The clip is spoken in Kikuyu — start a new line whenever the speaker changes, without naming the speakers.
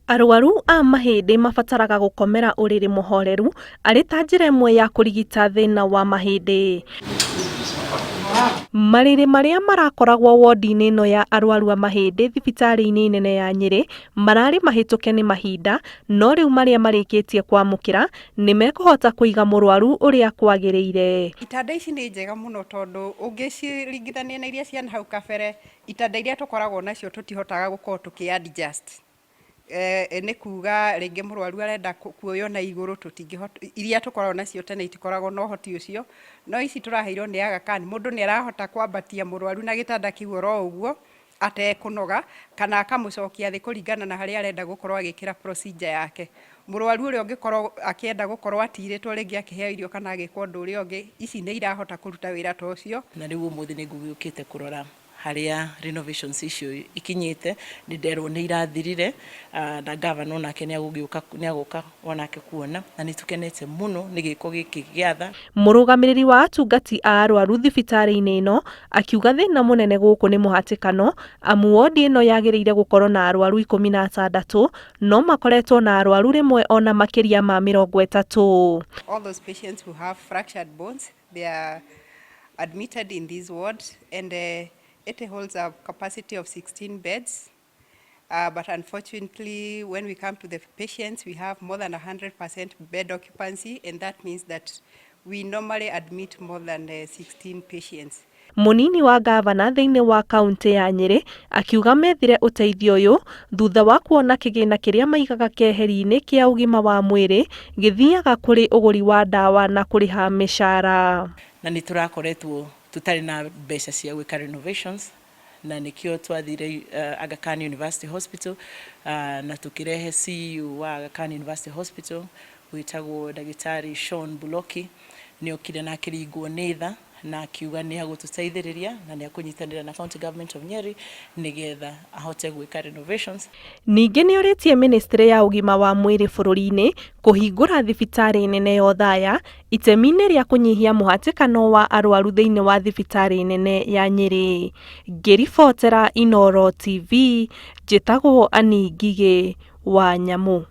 Arwaru a mahĩndĩ mabataraga gũkomera ũrĩrĩ mũhoreru arĩ ta njĩra ĩmwe ya kũrigita thĩna wa mahĩndĩ. Marĩrĩ marĩa marakoragwo wondi-inĩ ĩno ya arwaru a mahĩndĩ thibitarĩ-inĩ nene ya Nyĩrĩ mararĩ mahĩtũke nĩ mahinda, no rĩu marĩa marĩkĩtie kwamũkĩra nĩ mekũhota kũiga mũrwaru ũrĩa kwagĩrĩire.
Itanda ici nĩ njega mũno tondũ ũngĩciringithania na iria cia nahau kabere, itanda iria tũkoragwo nacio tũtihotaga gũkorwo tũkĩ adjust. Nĩ kuga rĩngĩ mũrwaru arenda kuoywo na igũrũ tũtingĩhota, iria tũkoragwo nacio tene itikoragwo na ũhoti ũcio, no ici tũraheirwo nĩ Aga Khan, mũndũ nĩ arahota kwambatia mũrwaru na gĩtanda kĩu oro ũguo atekũnoga, kana akamũcokia thĩ kũringana na harĩa arenda gũkorwo agĩkĩra procedure yake. Mũrwaru ũrĩa ũngĩkorwo akĩenda gũkorwo atirĩtwo rĩngĩ akĩheo irio kana agĩkwo ũndũ ũrĩa ũngĩ, ici nĩ irahota kũruta wĩra ta ũcio.
Na rĩu ũmũthĩ nĩ ngũgĩũkĩte kũrora harĩa renovations icio ikinyĩte. Nĩ nderwo nĩ irathirire, na governor onake nĩ agũgĩũka, nĩ agũka onake kuona, na nĩ tũkenete mũno nĩ gĩko gĩkĩ gĩa tha.
Mũrũgamĩrĩri wa atungati a arwaru thibitarĩ-inĩ ĩno akiuga thĩna mũnene gũkũ nĩ mũhatĩkano amu wondi ĩno yagĩrĩire gũkorwo na arwaru 16 no makoretwo na arwaru rĩmwe ona makĩria ma 30.
All those patients who have fractured bones, they are admitted in this ward, and it holds a capacity of 16 beds. But unfortunately, when we come to the patients, we have more than 100% bed occupancy, and that means that we normally admit more than 16 patients.
Mũnini wa gavana thĩinĩ wa kaunti ya Nyĩrĩ akiuga methire ũteithio ũyũ thutha wa kuona kĩgĩna kĩrĩa maigaga keheri-inĩ kĩa ũgima wa mwĩrĩ gĩthiaga kũrĩ ũgũri wa ndawa na kũrĩha mĩcara.
Na nĩ tũrakoretwo tũtarĩ na mbeca cia gwĩka renovations, na nĩkĩo twathire Aga Khan University Hospital, na tũkĩrehe CEO wa Aga Khan University Hospital wĩtagwo Ndagĩtarĩ Sean Buloki. Nĩ okire na akĩringwo nĩ tha na akiuga nĩ agũtũteithĩrĩria na nĩ akũnyitanĩra na County Government of Nyeri nĩgetha ahote gwĩka renovations.
Ningĩ nĩ orĩtie ministry ya ũgima wa mwĩrĩ bũrũri-inĩ kũhingũra thibitarĩ nene ya Othaya itemi-inĩ rĩa kũnyihia mũhatĩkano wa arwaru thĩinĩ wa thibitarĩ nene ya Nyĩrĩ. Ngĩribotera Inooro TV, njĩtagwo Annie Ngigĩ wa Nyamũ.